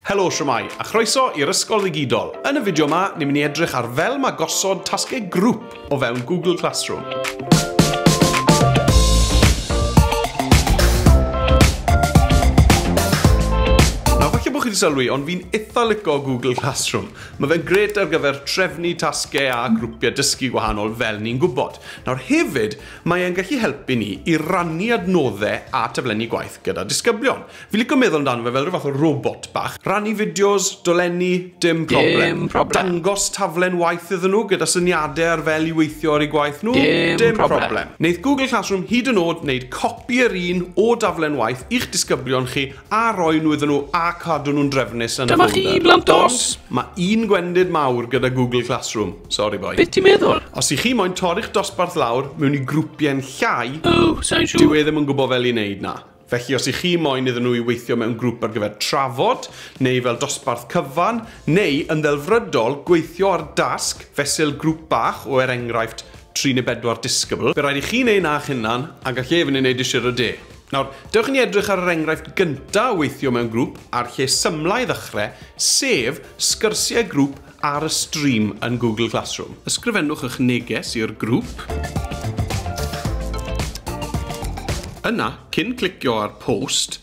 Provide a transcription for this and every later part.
Helo, shwmae, a chroeso i'r Ysgol Ddigidol. Yn y fideo yma, ni'n mynd i edrych ar fel mae gosod tasgau grŵp o fewn Google Classroom. Nawr, falle bod chi wedi sylwi, ond fi'n itha lico Google Classroom. Mae fe'n grêt ar gyfer trefnu tasgau a grwpiau dysgu gwahanol fel ni'n gwybod. Nawr hefyd, mae e'n gallu helpu ni i rannu adnoddau a taflenni gwaith gyda disgyblion. Fi'n licio meddwl amdano fe fel rhyw fath o robot bach. Rannu fideos, dolenni, dim problem. Dim problem. Dangos taflen waith iddyn nhw gyda syniadau ar fel i weithio ar eu gwaith nhw. Dim problem. Wneith Google Classroom hyd yn oed wneud copi yr un o daflen waith i'ch disgyblion chi a roi nhw iddyn nhw a cadw nhw'n drefnus yn y Dyma folder. chi, blantos. Ond mae un gwendid mawr gyda Google Classroom. Sorry boi. Beth ti'n meddwl? Os i chi moyn torri'ch dosbarth lawr mewn i grwpiau'n llai, O, sa'n dyw siŵr. e ddim yn gwybod fel i wneud na. Felly os i chi moyn iddyn nhw i weithio mewn grŵp ar gyfer trafod, neu fel dosbarth cyfan, neu yn ddelfrydol gweithio ar dasg fesul grŵp bach o er enghraifft 3 neu 4 disgybl, fe rhaid i chi wneud na'ch hunan a gall e fynd i wneud i sir y de. Nawr, dewch i ni edrych ar yr enghraifft gyntaf o weithio mewn grŵp a'r lle symla i ddechrau, sef sgyrsiau grŵp ar y stream yn Google Classroom. Ysgrifennwch eich neges i'r grŵp. Yna, cyn clicio ar post,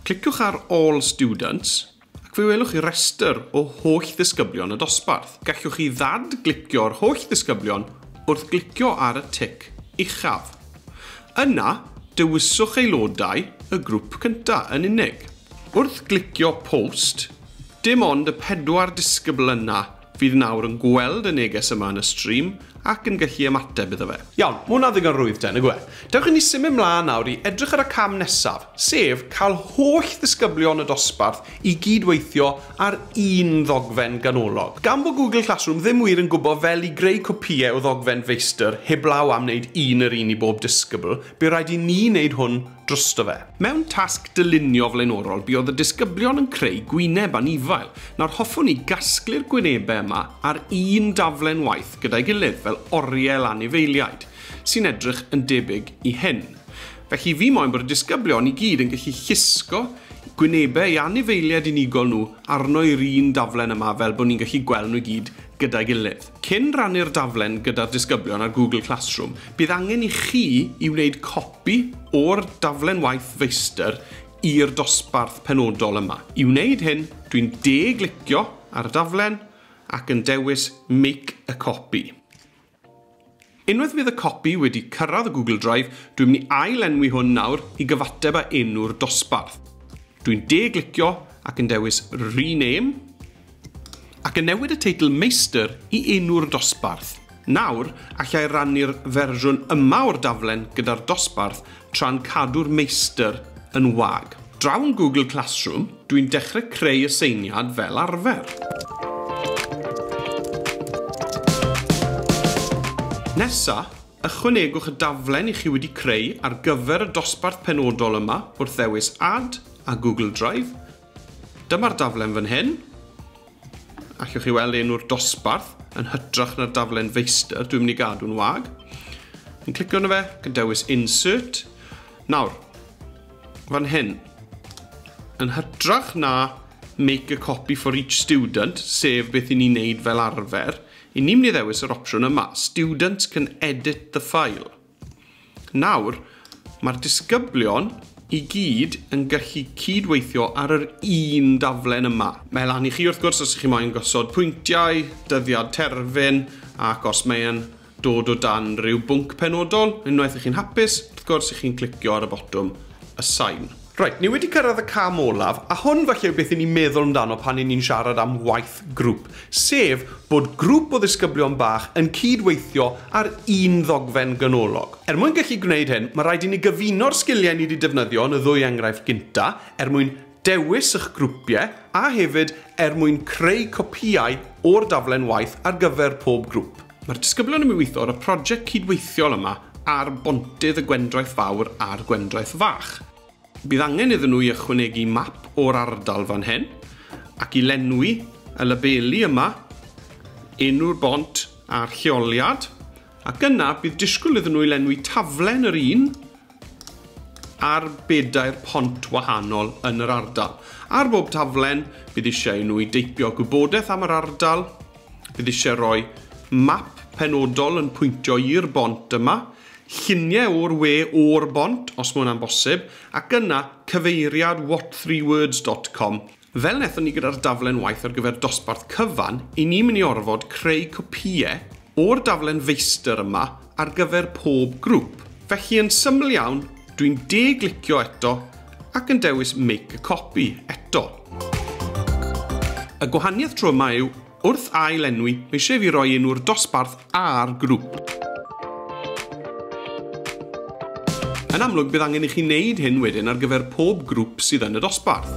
cliciwch ar All Students ac fe welwch chi restr o holl ddisgyblion y dosbarth. Gallwch chi ddad-glicio'r holl ddisgyblion wrth glicio ar y tic uchaf. Yna, dewiswch aelodau y grŵp cyntaf yn unig. Wrth glicio post, dim ond y 4 disgybl yna fydd nawr yn gweld y neges yma yn y stream ac yn gallu ymateb iddo fe. Iawn, mae hwnna ddigon rwydd te, nag yw e? Dewch i ni symud mlaen nawr i edrych ar y cam nesaf, sef cael holl ddisgyblion y dosbarth i gydweithio ar un ddogfen ganolog. Gan bod Google Classroom ddim wir yn gwybod fel i greu copïau o ddogfen feistr heblaw am wneud un yr un i bob disgybl, bu rhaid i ni wneud hwn drosto fe. Mewn tasg dylunio flaenorol, buodd y disgyblion yn creu gwyneb anifail. Nawr hoffwn i gasglu'r gwynebau yma ar un daflen waith gyda'i gilydd fel oriel anifeiliaid, sy'n edrych yn debyg i hyn. Felly fi moyn bod y disgyblion i gyd yn gallu llusgo gwynebau i anifeiliaid unigol nhw arno i'r un daflen yma fel bod ni'n gallu gweld nhw i gyd gyda'i gilydd. Cyn rannu'r daflen gyda'r disgyblion ar Google Classroom, bydd angen i chi i wneud copi o'r daflen waith feistr i'r dosbarth penodol yma. I wneud hyn, dwi'n de-glicio ar y daflen ac yn dewis Make a Copy. Unwaith fydd y copi wedi cyrraedd y Google Drive, dwi'n mynd i ail-enwi hwn nawr i gyfateb â enw'r dosbarth. Dwi'n de-glicio ac yn dewis Rename ac yn newid y teitl meistr i enw'r dosbarth. Nawr, allai rannu'r fersiwn yma o'r daflen gyda'r dosbarth tra'n cadw'r meistr yn wag. Drawn Google Classroom, dwi'n dechrau creu aseiniad fel arfer. Nesa, ychwanegwch y daflen i chi wedi creu ar gyfer y dosbarth penodol yma wrth ddewis Add a Google Drive. Dyma'r daflen fan hyn. Allwch chi weld enw'r dosbarth yn hytrach na'r daflen feistr, dwi'n mynd i gadw'n wag. Yn clicio arno fe, ac yn dewis Insert. Nawr, fan hyn, yn hytrach na Make a copy for each student, sef beth i ni'n neud fel arfer, i ni'n mynd i ddewis yr opsiwn yma, Students can edit the file. Nawr, mae'r disgyblion i gyd yn gallu cydweithio ar yr un daflen yma. Mae lan i chi wrth gwrs os ych chi moyn gosod pwyntiau, dyddiad terfyn, ac os mae'n dod o dan rhyw bwnc penodol, unwaith ych chi'n hapus, wrth gwrs ych chi'n clicio ar y botwm Assign. Reit, ni wedi cyrraedd y cam olaf, a hwn falle yw beth i ni'n meddwl amdano pan i ni'n siarad am waith grŵp, sef bod grŵp o ddisgyblion bach yn cydweithio ar un ddogfen ganolog. Er mwyn gallu gwneud hyn, mae rhaid i ni gyfuno'r sgiliau ni wedi defnyddio yn y ddwy enghraifft gynta er mwyn dewis eich grwpiau a hefyd er mwyn creu copïau o'r daflen waith ar gyfer pob grŵp. Mae'r disgyblion yn mynd i weithio ar y prosiect cydweithiol yma ar bontydd y Gwendraeth Fawr a'r Gwendraeth Fach. Bydd angen iddyn nhw i ychwanegu map o'r ardal fan hyn ac i lenwi y labeli yma, enw'r bont a'r lleoliad, ac yna bydd disgwyl iddyn nhw i lenwi taflen yr un ar bedair pont wahanol yn yr ardal. Ar bob taflen, bydd eisiau nhw i deipio gwybodaeth am yr ardal, bydd eisiau rhoi map penodol yn pwyntio i'r bont yma, lluniau o'r we o'r bont, os mae hwnna'n bosib, ac yna cyfeiriad what3words.com. Fel wnaethon ni gyda'r daflen waith ar gyfer dosbarth cyfan, i ni'n mynd i orfod creu copïau o'r daflen feistr yma ar gyfer pob grŵp. Felly yn syml iawn, dwi'n de-glicio eto ac yn dewis Make a Copy eto. Y gwahaniaeth tro yma yw, wrth ail-enwi, mae eisiau fi roi enw'r dosbarth a'r grŵp. Yn amlwg, bydd angen i chi wneud hyn wedyn ar gyfer pob grŵp sydd yn y dosbarth.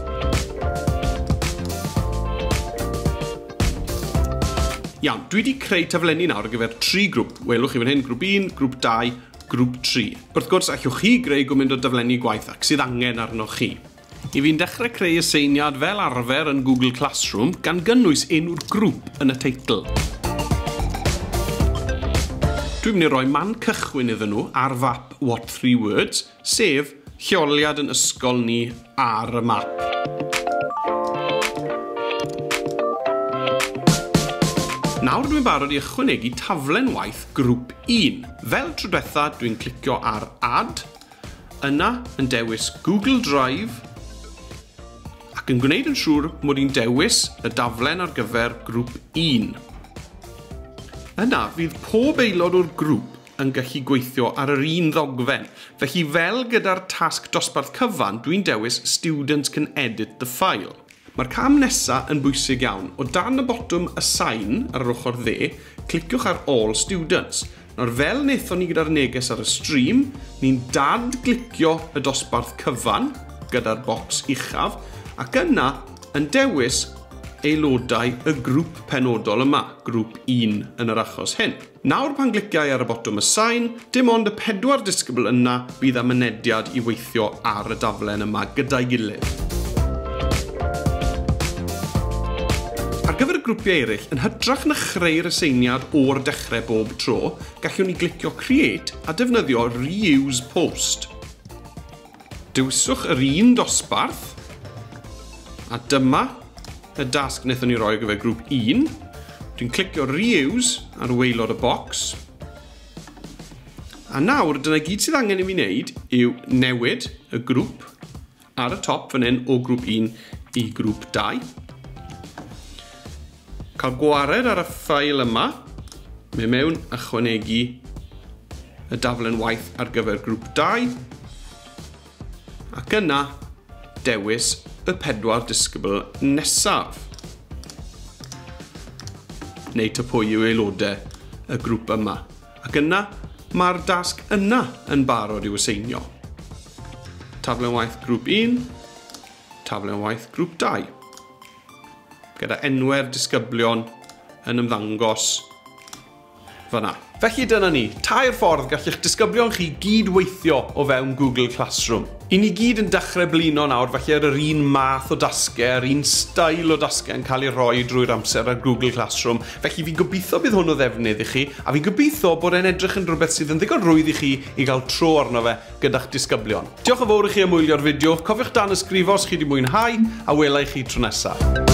Iawn, dwi wedi creu taflenni nawr ar gyfer 3 grŵp. Welwch chi fan hyn, grŵp 1, grŵp 2, grŵp 3. Wrth gwrs, allwch chi greu gwmynt o daflenni gwaith ac sydd angen arnoch chi. I fi'n dechrau creu aseiniad fel arfer yn Google Classroom gan gynnwys enw'r grŵp yn y teitl. Dwi'n mynd i roi man cychwyn iddyn nhw ar fap What Three Words, sef lleoliad yn ysgol ni ar y map. Nawr dwi'n barod i ychwanegu taflen waith grŵp 1. Fel tro diwetha, dwi'n clicio ar Add, yna yn dewis Google Drive, ac yn gwneud yn siŵr mod i'n dewis y daflen ar gyfer grŵp 1. Yna fydd pob aelod o'r grŵp yn gallu gweithio ar yr un ddogfen. Felly fel gyda'r tasg dosbarth cyfan, dwi'n dewis Students can edit the file. Mae'r cam nesaf yn bwysig iawn. O dan y botwm Assign ar yr ochr dde, cliciwch ar All Students. Nawr fel wnaethon ni gyda'r neges ar y stream, ni'n dad-glicio y dosbarth cyfan gyda'r bocs uchaf, ac yna yn dewis aelodau y grŵp penodol yma, grŵp 1 yn yr achos hyn. Nawr pan gliciau ar y botwm Assign, dim ond y 4 disgybl yna bydd â mynediad i weithio ar y daflen yma gyda'i gilydd. Ar gyfer y grwpiau eraill, yn hytrach na chreu'r aseiniad o'r dechrau bob tro, gallwn ni glicio Create a defnyddio Reuse Post. Dewiswch yr un dosbarth, a dyma y dasg wnaethon ni roi ar gyfer grŵp 1. Dwi'n clicio Reuse ar waelod y bocs. A nawr, dyna gyd sydd angen i mi wneud yw newid y grŵp ar y top fan hyn o grŵp 1 i grŵp 2. Cael gwared ar y ffael yma, mae mewn ychwanegu y daflen waith ar gyfer grŵp 2, ac yna dewis y 4 disgybl nesaf. Neu ta pwy yw aelodau y grŵp yma. Ac yna, mae'r dasg yna yn barod i'w aseinio. Taflen waith grŵp 1, taflen waith grŵp 2. Gyda enwau'r disgyblion yn ymddangos fan'na. Felly dyna ni, 3 ffordd gall eich disgyblion chi gyd weithio o fewn Google Classroom. I ni gyd yn dechrau blino nawr, felly ar yr un math o dasgau, yr un stael o dasgau yn cael ei roi drwy'r amser ar Google Classroom. Felly fi'n gobeithio bydd hwn o ddefnydd i chi, a fi'n gobeithio bod e'n edrych yn rhywbeth sydd yn ddigon rhwydd i chi i gael tro arno fe gyda'ch disgyblion. Diolch yn fawr i chi am wylio'r fideo, cofiwch danysgrifo os chi wedi mwynhau, a wela i chi tro nesaf.